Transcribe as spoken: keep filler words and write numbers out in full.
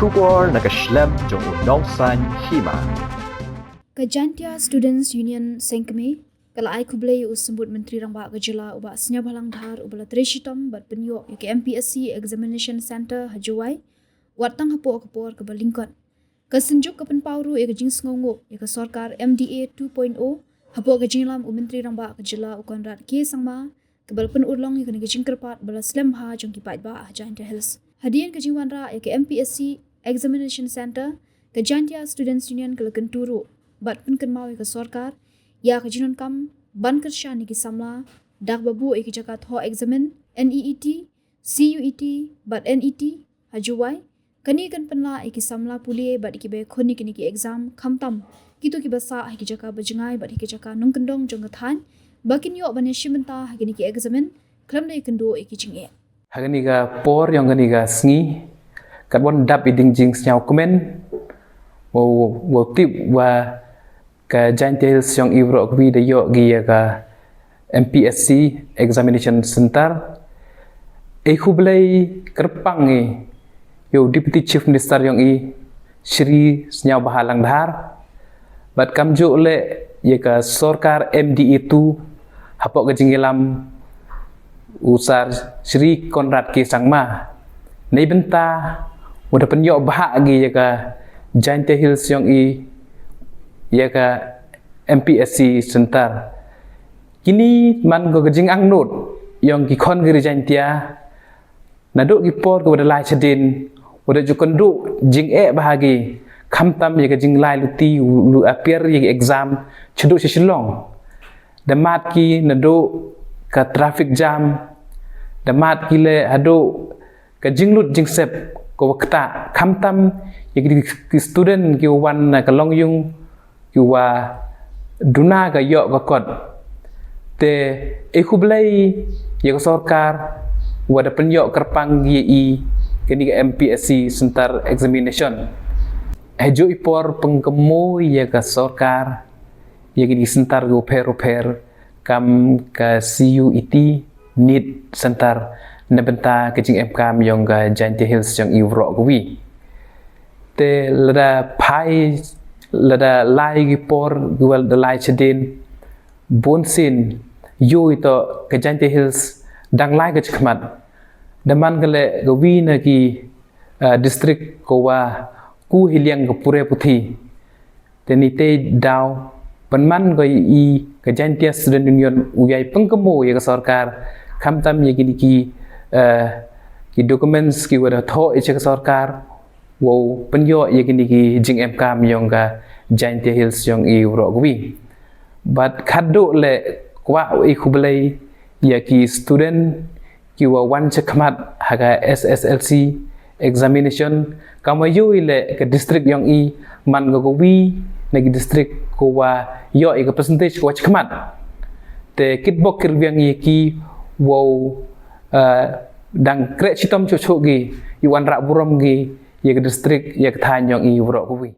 Khubor na ka shlem jong u nongsaiñ hima. Ka Jaintia Students Union Sengkmie ka la ai khublei ïa u Symbud Myntri Rangbah ka jylla u Bah Sniawbhalang Dhar uba la trei shitom bad pynïoh ïa ka M P S C Examination Centre ha Jowai, wat tang hapoh ka por kaba lyngkot. Ka Synjuk ka pynpaw ruh ïa ka jingsngewnguh ïa ka sorkar M D A two point oh hapoh ka jingïalam u Myntri Rangbah ka jylla u Conrad K Sangma, kaba la pynurlong ïa kane ka jingkyrpad ba la slem bha jong ki paidbah ha Jaintia Hills. Hadien ka jingwanrah ïa ka M P S C Examination Centre, ka Jaintia Students Union ka la kyntu ruh bad pynkynmaw ïa ka sorkar ïa ka jingdonkam ban kyrshan ïa ki samla da kaba buh ïa ki jaka thoh eksamin N E E T, C U E T bad N E T ha Jowai. Kane kan pynlah ïa ki samla pule bad ïa kiba ïakhun ïa kine ki exam, khamtam kito kiba sah ha ki jaka ba jngai bad ha ki jaka nongkyndong jong ka thaiñ ba kin ïoh ban ïashim bynta ha kine ki eksamin khlem da ïakynduh ïa ki jingeh. Ha kane ka por jong kane ka sngi, katba wan dap ïa ka jingjngai kmen, wow, wow tip ba ka Jaintia Hills jong i baroh kawi da ïoh ki ïa ka M P S C Examination Centre. Ai khublei kyrpang ïa u Deputy Chief Minister jong i, Shri Sniawbhalang Dhar, bad kamjooh leh ïa ka sorkar M D A two hapoh ka jingïalam u Sir Shri Conrad K Sangma. Neibynta u da pynïoh bha ïa ka Jaintia Hills jong i ïa ka M P S C Centre. Kine man ko ka jingangnud jong ki khon ki ri Jaintia. Naduh ki por kiba da lai shadien, u da ju kynduh jingeh bha ha ki, khamtam ïa ka jinglai luti, u, u appear ïa ki exam shaduh sha Shillong. Da mad ki naduh ka traffic jam, da mad ki leh haduh ka jinglut jingsep kaba ktah, khamtam ïa ki, ki student kiwa wan na ka longïung, kiwa duna ka ïoh ka kot. Te ai khublei ïa ka sorkar wa da pynïoh kyrpang ïa i kane ka M P S C Centre Examination. Hajuh i por pynkynmaw ïa ka sorkar ïa kine ki centre kiwa pher wa pher, kam ka C U E T, NEET Centre, na bynta ka jingemkam jong ka Jaintia Hills jong i baroh kawi. Te lada phai, lada lai ki por kiwa da lai shadien, bunsien, ïoh i toh ka Jaintia Hills dang lai ka chakhmat. Da man ka leh kawi na ki, ah, district kawa ku hi liang ka pule puthi. Te nitei daw, pynman ko i ka Jaintia Student Union u ïai pynkynmaw ïa ka sorkar, khamtam ïa kine ki, eh, ki documents kiwa da thoh ïa ka sorkar, wow pynïoh ïa kine ki jingemkam jong ka Jaintia Hills jong i baroh kawi. Bad khadduh leh kwah ai khublei ïa ki student kiwa wan shakhmat ha ka S S L C examination, kam wa ïoh i leh ka district jong i man ka kawi na ki district kawa ïoh i ka percentage kawa shakhmat. Te kitbok kitrwiang ïa ki wow, eh, dang kreh shitom shuh shuh ki, ïa wanrah burom ki ïa ka district, ïa ka thaiñ jong i baroh kawi.